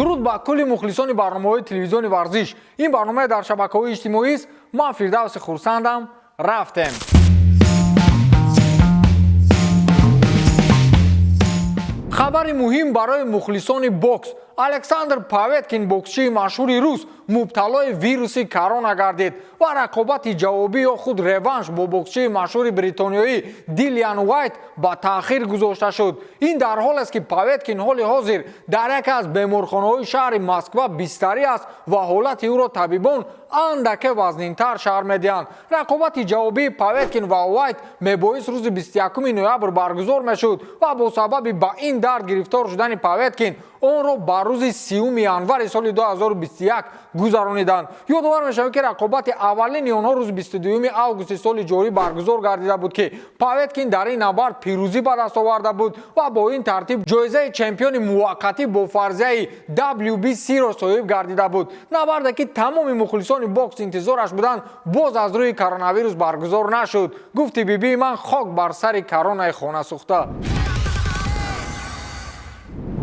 Дуруд ба кулли мухлисони барномаҳои телевизиони «Варзиш». Ин барномаи дар шабакаҳои иҷтимоист. Ман Фирдавси Хурсандам. Рафтем. Хабари муҳим барои мухлисони бокс: Александр Поветкин, боксчии машҳури рус, мубталои вируси корона гардид ва рақобати ҷавобӣ ё худ реванш бо боксчии машҳури бритониёӣ Дилиан Уайт ба таъхир гузошта шуд. Ин дар ҳолест, ки Поветкин ҳоли ҳозир дар яке аз беморхонаҳои шаҳри Москва бистарӣ аст ва ҳолати ӯро табибон андаке вазнинтар шарҳ медиҳанд. Рақобати ҷавобии Поветкин ва Уайт мебоист рӯзи 21 ноябр баргузор мешуд ва бо сабаби ба ин дард гирифтор шудани Поветкин онро ба рӯзи 30 январи соли 2021 гузарониданд. Ёдовар мешавем, ки рақобати аввалини онҳо рӯзи 22 августи соли ҷорӣ баргузор гардида буд, ки Поветкин дар ин набард пирӯзӣ ба даст оварда буд ва бо ин тартиб ҷоизаи чемпиони муваққатӣ бо фарзияи WBC-ро соҳиб гардида буд. Набарде, ки тамоми мухлисони бокс интизораш буданд, боз аз рӯи коронавирус баргузор нашуд. Гуфти бибии ман: «Хок бар сари коронаи хонасӯхта».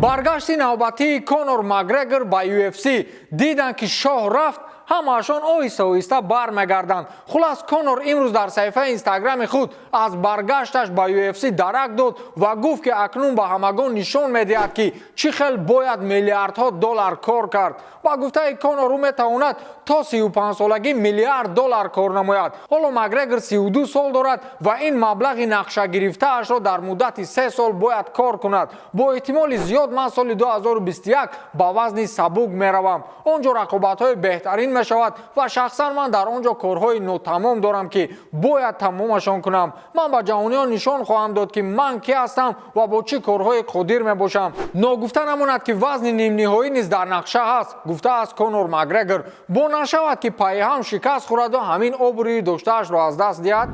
Баргашти навбатии Конор Макгрегор ба UFC. Диданд, ки шоҳ рафт, ҳамаашон оҳиста оҳиста бармегарданд. Хулас, Конор имрӯз дар саҳифаи Инстаграми худ аз баргашташ ба UFC дарак дод ва гуфт, ки акнун ба ҳамагон нишон медиҳад, ки чӣ хел бояд миллиардҳо доллар кор кард. Ба гуфтаи Конор, ӯ метавонад то 35-солагӣ миллиард доллар кор намояд. Ҳоло Макгрегор 32 сол дорад ва ин маблағи нақшагирифтаашро дар муддати 3 сол бояд кор кунад. «Бо эҳтимоли зиёд ман соли 2021 ба вазни сабук меравам. Он ҷо рақобатҳои беҳтарин мешавад ва шахсан ман дар он ҷо корҳои нотамом дорам, ки бояд тамомашон кунам. Ман ба ҷаҳониён нишон хоҳам дод, ки ман кӣ ҳастам ва бо чӣ корҳое қодир мебошам. Ногуфта намонад, ки вазни нимниҳоӣ низ дар нақша ҳаст», гуфтааст Конор Макгрегор. Бо нашавад, ки пайҳам шикаст хӯраду ҳамин обрӯи доштаашро аз даст диҳад.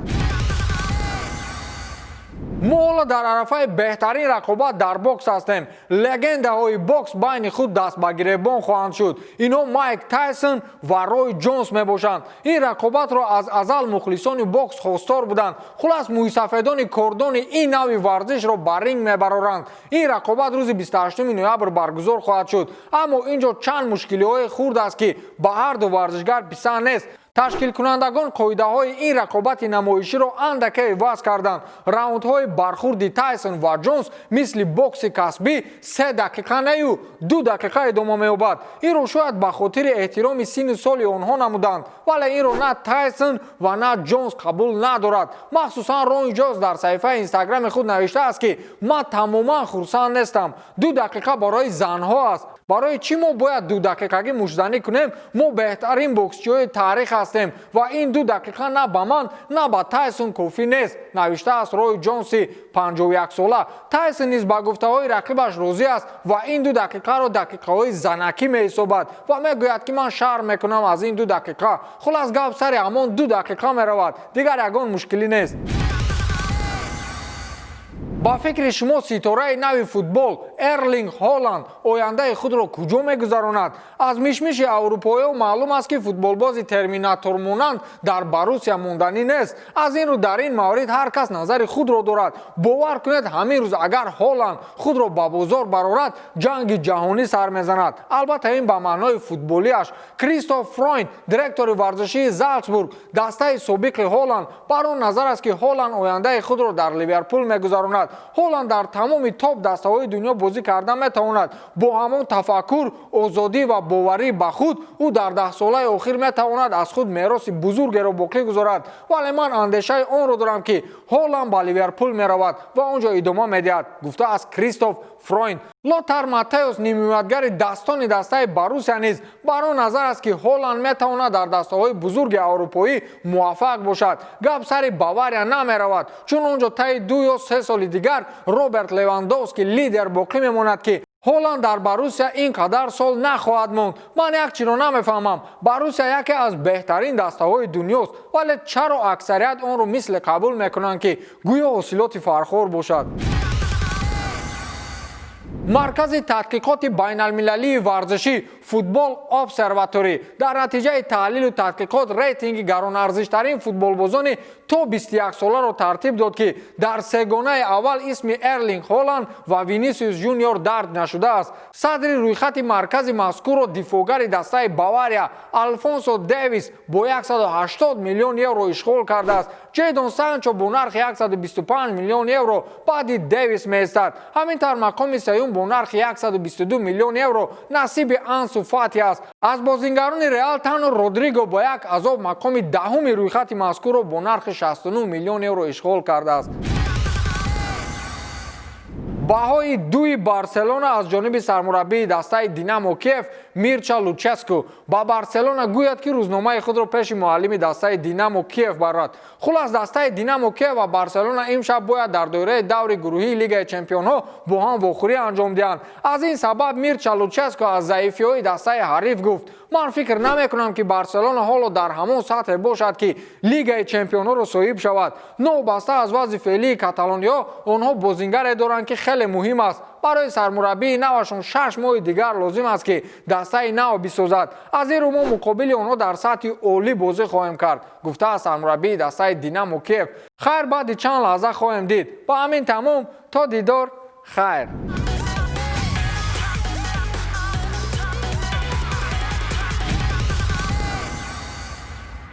Мо ҳоло дар арафаи беҳтарин рақобат дар бокс ҳастем. Легендаҳои бокс байни худ даст ба гиребон хоҳанд шуд. Инҳо Майк Тайсон ва Рой Ҷонс мебошанд. Ин рақобатро аз азал мухлисони бокс хостор буданд. Хулас, мӯйсафедони кордони ин навъи варзишро ба ринг мебароранд. Ин рақобат рӯзи 28 ноябр баргузор хоҳад шуд, аммо ин ҷо чанд мушкилиҳои хурд аст, ки ба ҳарду варзишгар писанд нест. Ташкилкунандагон қоидаҳои ин рақобати намоиширо андаке иваз карданд. Раундҳои бархурди Тайсон ва Ҷонс мисли бокси касбӣ 3 дақиқа нею, 2 дақиқа идома меёбад. Инро шояд ба хотири эҳтироми синну соли онҳо намуданд, вале инро на Тайсон ва на Ҷонс қабул надорад. Махсусан Рой Ҷонс дар саҳифаи Инстаграми худ навиштааст, ки «Ман тамоман хурсанд нестам. 2 дақиқа барои занҳо аст. Барои чӣ мо бояд 2 дақиқагӣ муштзанӣ кунем? Мо беҳтарин боксчиҳои таърих ҳастем ва ин 2 дақиқа на ба ман, на ба Тайсон кофӣ нест», навиштааст Рой Ҷонси 51-сола. Тайсон низ ба гуфтаҳои рақибаш розӣ аст ва ин 2 дақиқаро дақиқаҳои занакӣ меҳисобад ва мегӯяд, ки «Ман шарм мекунам аз ин 2 дақиқа». Хулас, гап сари ҳамон 2 дақиқа меравад, дигар ягон мушкилӣ нест. Ба фикри шумо, ситораи нави футбол Эрлинг Ҳоланд ояндаи худро куҷо мегузаронад? Аз мишмиши аврупоиҳо маълум аст, ки футболбози терминатормонанд дар Боруссия монданӣ нест. Аз ин рӯ дар ин маврид ҳар кас назари худро дорад. Бовар кунед, ҳамин рӯз агар Ҳоланд худро ба бозор барорад, ҷанги ҷаҳонӣ сар мезанад. Албатта, ин ба маънои футболиаш. Кристоф Фройнд, директори варзишии Залцбург, дастаи собиқи Ҳоланд, бар он назар аст, ки Ҳоланд ояндаи худро дар Ливерпул мегузаронад. «Ҳоланд дар тамоми топ дастаҳои дунё бозӣ карда метавонад. Бо ҳамон тафаккур, озодӣ ва боварӣ ба худ ӯ дар 10 солаи охир метавонад аз худ мероси бузургеро боқӣ гузорад. Вале ман андешаи онро дорам, ки Ҳоланд ба Ливерпул меравад ва он ҷо идома медиҳад», гуфтааст Кристоф Фройнд. Лотар Матеус, нимҳимоятгари дастони дастаи Боруссия, низ бар он назар аст, ки Ҳоланд метавонад дар дастаҳои бузурги аврупоӣ муваффақ бошад. Гап сари Бавария намеравад, чун он ҷо таи 2 ё 3 соли дигар Роберт Левандовски лидер боқӣ мемонад, ки Ҳоланд дар Боруссия ин қадар сол нахоҳад монд. «Ман як чиро намефаҳмам. Боруссия яке аз беҳтарин дастаҳои дунёст, вале чаро аксарият онро мисле қабул мекунанд, ки гӯё ҳосилоти Фархор бошад?» Маркази тадқиқоти байналмилалии варзишӣ Футбол Обсерваторӣ дар натиҷаи таҳлилу тадқиқот рейтинги гаронарзиштарин футболбозони то 21 соларо тартиб дод, ки дар сегонаи аввал исми Эрлинг Холанд ва Винисиус Жуниор дарҷ нашудааст. Садри рӯйхати маркази мазкурро дифоъгари дастаи Бавария Алфонсо Дэвис бо 180 миллион евро ишғол кардааст. Ҷейдон Санчо бо нархи 125 миллион евро баъди Дэвис меистад. Ҳамин тавр, мақоми сеюм бо нархи 122 миллион евро насиби Ансу Фати аст. Аз бозингарони Реал танҳо Родриго бо як азоб мақоми 10-уми рӯйхати мазкурро бо нархи 69 миллион евро ишғол кардааст. Баҳои дуи Барселона аз ҷониби сармураббии дастаи Динамо Киев Мирча Луческу. Ба Барселона гӯяд, ки рӯзномаи худро пеши муаллими дастаи Динамо Киев барад. Хулас, дастаи Динамо Киев ва Барселона имшаб бояд дар доираи даври гурӯҳии Лигаи чемпионҳо бо ҳам вохӯрӣ анҷом диҳанд. Аз ин сабаб Мирча Луческу аз заифиҳои дастаи ҳариф гуфт: «Ман фикр намекунам, ки Барселона ҳоло дар ҳамон сатҳе бошад, ки Лигаи чемпионҳоро соҳиб шавад. Новобаста аз вазъи феълии каталониҳо, онҳо бозингаре доранд, ки хеле муҳим аст. Барои сармураббии навашон 6 моҳи дигар лозим аст, ки дастаи нав бисозад. Аз ин рӯ мо муқобили онҳо дар сатҳи олӣ бозӣ хоҳем кард», гуфтааст сармураббии дастаи Динамо Киев. Хайр, баъди чанд лаҳза хоҳем дид. Ба ҳамин тамом, то дидор, хайр.